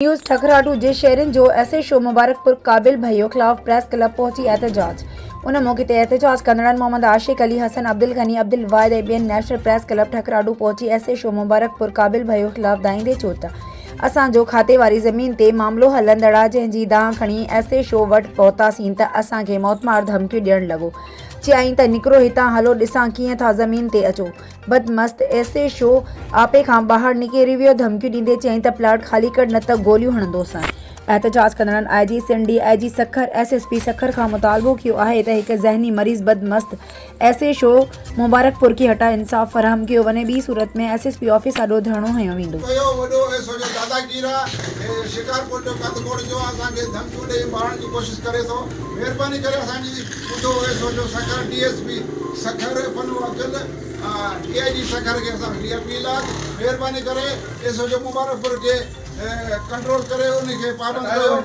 News ٺڪراٺو جي شهرين جو ايس ايڇ او مبارڪپور قابل ڀيو خلاف پريس ڪلب پهچي احتجاج ان موقعي تي احتجاج ڪندڙن محمد عاشق علي، حسن عبدالغني، عبدالواحد ۽ ٻين نيشنل پريس ڪلب ٺڪراٺو پهچي ايس ايڇ او مبارڪپور قابل ڀيو خلاف دانهيندي چيو ته اسان جو کاتي واري زمين تي معاملو هلندڙ آ جنهن جي دانهن کڻي ايس ايڇ او وٽ پهتاسين ته اسان کي موتمار ڌمڪيون ڏيڻ لڳو چيائين ته نڪرو هتان هلو ڏسان ڪيئن ٿا زمين تي اچو بدمست ايس ايڇ او آپي کان ٻاهر نڪري ويو، ڌمڪيون ڏيندي چيائين ته پلاٽ خالي ڪر نه ته گوليون هڻندوسانء. احتجاج ڪندڙن I G Sindh, D I G Sukkur, S S P Sukkur کان مطالبو ڪيو آهي ته هڪ ذهني مريض بدمست ايس ايڇ او مبارڪپور کي هٽائي انصاف فراهم ڪيو وڃي ٻي صورت ۾ ايس ايس پي آفيس آڏو ڌرڻو هنيو ويندو. ڪيو وڏو ايس او جو داداگير آ هي شڪارپور جو ڪڌ ڪوڙ جو اسان کي ڌمڪيون ڏئي مارڻ جي ڪوشش ڪري ٿو مهرباني ڪري اسان جي ٻڌو S O Sukkur D S P Sukkur Pano Aqil D I G Sukkur کي اسان کي اپيل آ ته مهرباني ڪري ايس او جو مبارڪپور کي ڪنٽرول ڪري ان کي پابند ڪيو.